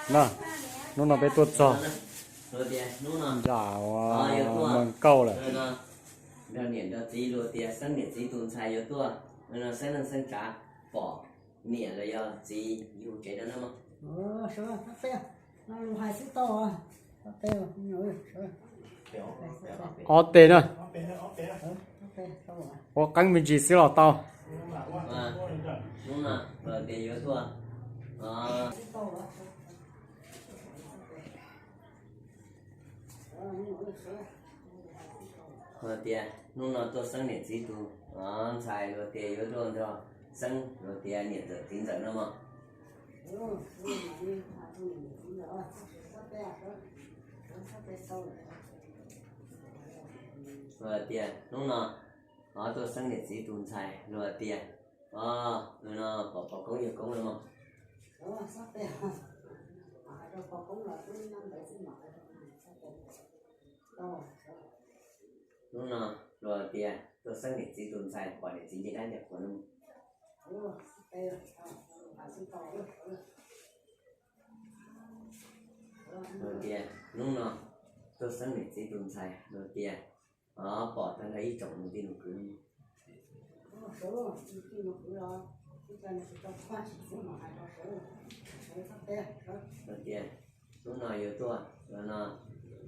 Na, hnub no peb tuaj txog nram Mas Nkauj lawm. Nrog niam nrog txiv luag tias xeeb niam txiv tus ntxhais yuav tuaj, xeeb neej xeeb tsav, pom niam los yog txiv yug tsev no na mog. Ob teg na. Ua qeeb me ntsis xwb los tau. Hnub no luag tias yuav tuaj, luag tias hnub no tuaj xeeb niam txiv tus ntxhais, luag tias yuav tuaj nrog xeeb, luag tias niam ntxawm txiv ntxawm no mog. Luag tias hnub no tuaj xeeb niam txiv tus ntxhais, luag tias, o, no pom pog koob yawg koob no mog. Hnub no luag tias tuaj xeeb niam txiv tus ntxhais, pom niam txiv nce dab nce qhua no. Luag tias hnub no tuaj xeeb niam txiv tus ntxhais, luag tias, o, pom tag nrho ib tsoom niam tij nus kwv. Luag tias hnub no yuav tuaj, no,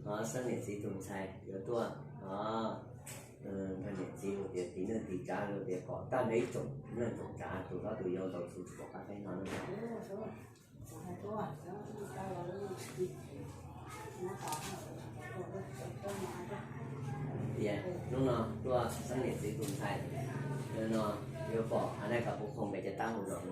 o, xeeb niam txiv tus ntxhais yuav tuaj, o, nrog niam txiv luag tias tiv neej tiv tsav, luag tias pom tag nrho ib tsoom neej tsoom tsav, tus hlob tus yau ntau txhua tsis pom qab teb no na. Tias hnub no tuaj xeeb niam txiv tus ntxhais, no yuav pom a nai ka puv qhoov pem cov tab hu zos no.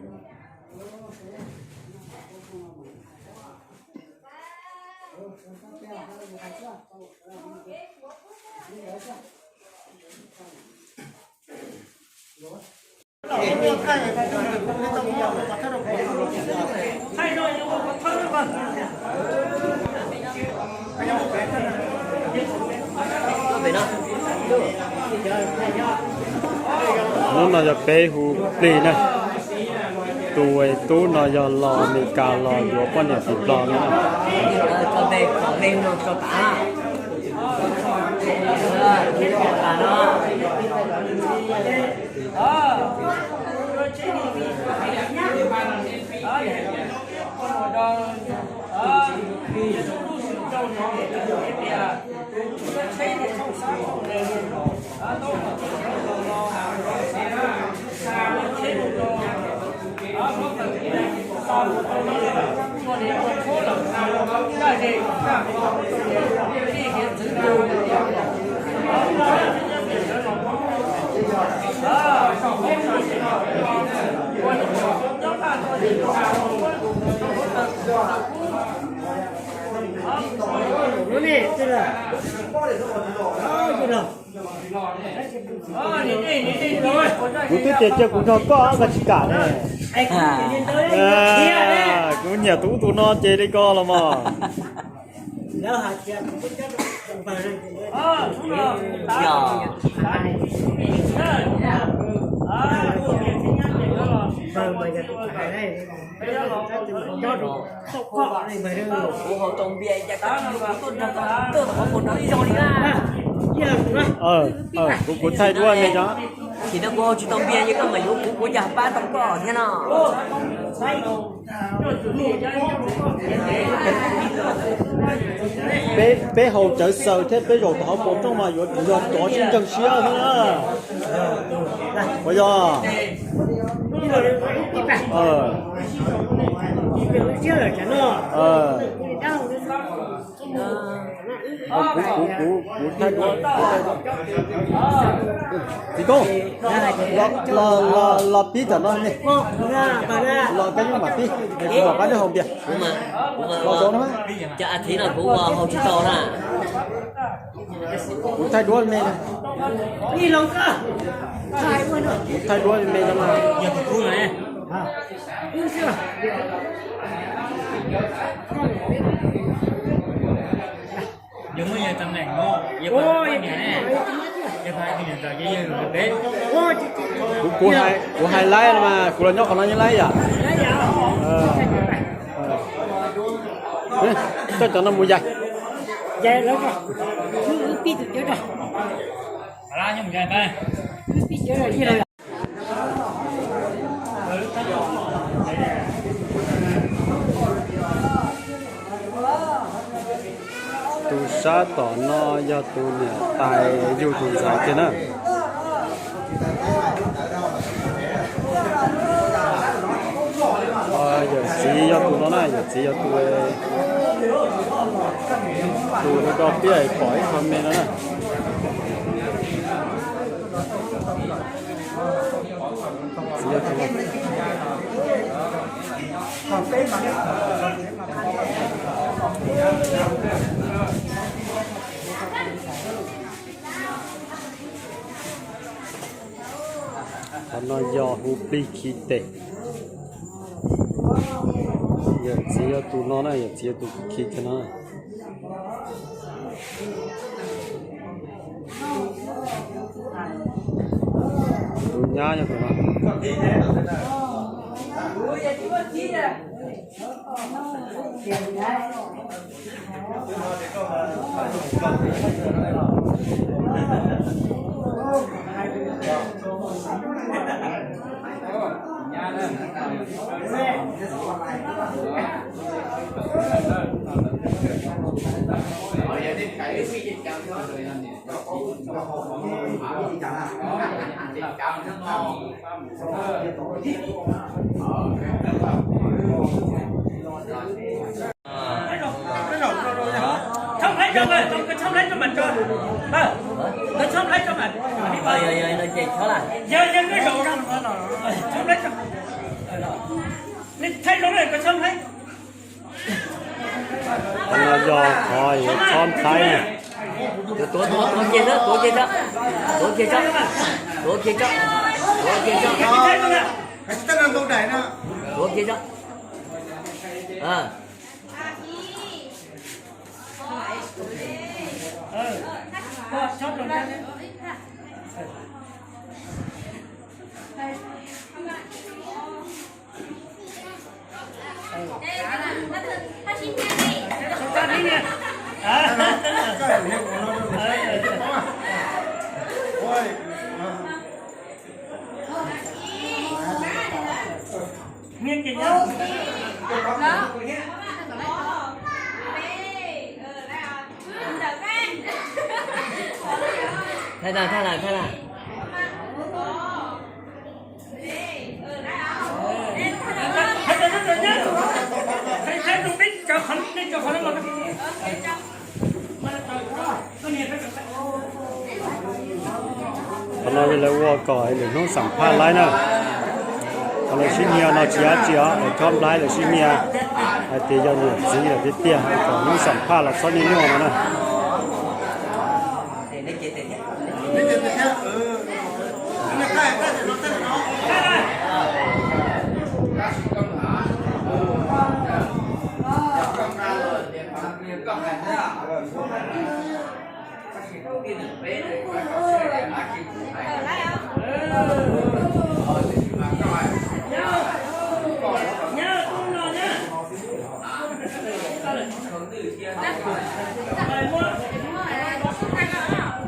Hnub no yog peb hu plig na. Tus tub no yog los Amelikas los yuav poj niam txiv Nplog no. Kuv twb tias cia kuv nrog koj koj tsis kam ne. Kuv nyiam tus ub tus no ces li ko los mas. Kuv, kuv thaij duab me no. Tsis tau kuv tsis tau npias ces koj mam yuav kuv, kuv cas pab tau koj thiab no. Peb, peb haus cawv xaws thiab peb zaum tom hauv paus rooj mas yuav tsum yog cov sib ntseeg siab xwb na. Puas yog? Kuv, kuv, kuv, kuv thaij duab. Txiv Koob, los, los, los pib tam no ne. Los koj yeej mam pib, kuv mam pab nej haus npias. Los rau no. Kuv thaij duab me. Kuv thaij duab me no. Kuv, kuv hais, kuv hais laib no mas, kuv los nyob qhov no yeej laib yom. Coj cov no mus yaig. Tus sab tom no yog tus niam tais yug tus ntxhais kiag na. Yawm txiv yog tus no na, yawm txiv yog tus, tus ua rau peb pom ib qho me no na. Qhov no yog hu plig khi tes. Yawm txiv yog tus no na, yawm txiv yog tus khi kiag no. Tus nyab yog tus no. Qhov no yog qhov yuav txhob nthaib na. Tuav, tuav, tuav kiag xwb, tuav kiag tso. Tuav kiag tso. Tuav kiag tso. Tuav kiag tso. Tuav kiag tso. Thaij na, thaij na, thaij na. Qhov no yog lawv ua kom lwm hnub xam phaj laib na. Qhov lawv sib nyiag no tsis dab tsi os, es chob nplhaib lawv sib nyiag hais tias yog niam txiv lawm tiag tiag, kom hnub xam phaj los txhob niaj nyuaj no na.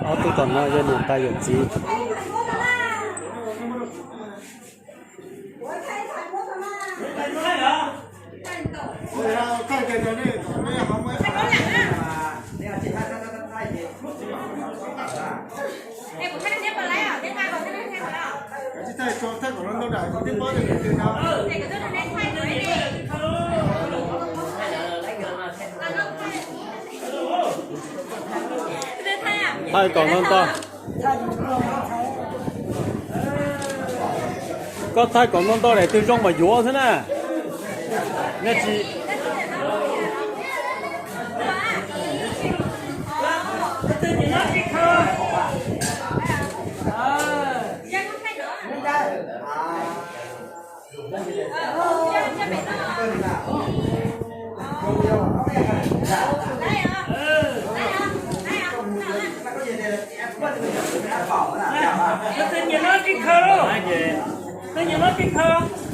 Ob tug tom no yog niam tais yawm txiv. Thaij kom ntau ntau. Koj thaij kom ntau ntau daim twg zoo mas yuav xwb na. Nej tsis Koj txawm nyiam no tsis khaws lauj. Koj nyiam no tsis khaws.